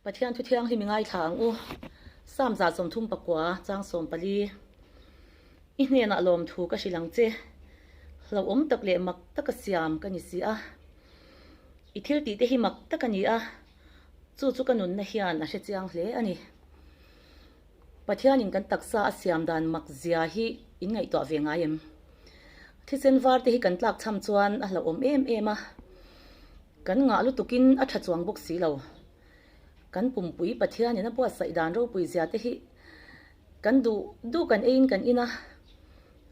Pathian thu thianghlim i ngaithla ang u. Psalm 39 chang 14 I hnenah lawmthu ka hrilh ang che. Hlauhawm tak leh mak taka siam ka ni si a. I thil tih te hi mak tak a ni a, chu chu ka nunna hian a hrechiang hle a ni. Pathianin kan taksa a siam dan mak zia hi in ngaihtuah ve ngai em? Thisen var te hi kan tlak cham chuan a hlauhawm em em a, kan ngah lutukin a tha chuang bawk si lo. Kan pumpui Pathianin a buatsaih dan ropui zia te hi kan duh duh kan eiin kan in a,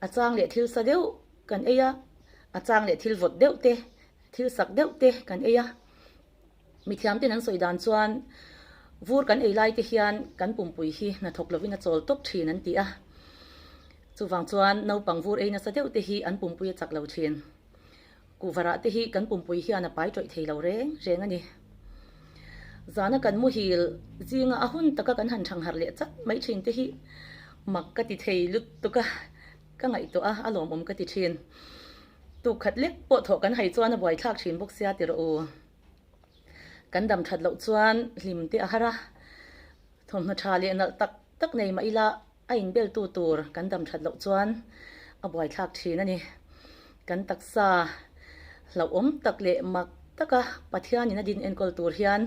a chang leh thil sa deuh kan ei a, a chang leh thil vawt deuh te, thil sak deuh te kan ei a. Mithiam ten an sawi dan chuan vur kan ei lai te hian kan pumpui hi hnathawk lovin a chawl tawp thin an ti a. Chuvang chuan naupang vur ei nasa deuh te hi an pumpui a chak lo thin. Kuhvarah te hi kan pumpui hian a pai tawih thei lo reng reng a ni. Zana kan muhil zinga a hun taka kan han thangharh leh chat mai thin te hi mak ka ti thei lutuk a, ka ngaihtuah a, a lawmawm ka ti thin. Tuk khat lek pawh thawh kan hai chuan a buaithlak thin bawk sia ti rawh u. Kan dam that loh chuan hlim te a har a, thawmhnaw tha leh nalh tak tak nei mah ila a inbeltu tur kan dam that loh chuan a buaithlak thin a ni. Kan taksa hlauhawm tak leh mak taka Pathianin a din enkawl tur hian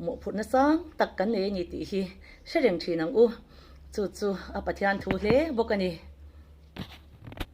mawhphurhna sang tak kan nei a ni tih hi hre reng thin ang u. Chu chu a Pathian thu hle bawk a ni.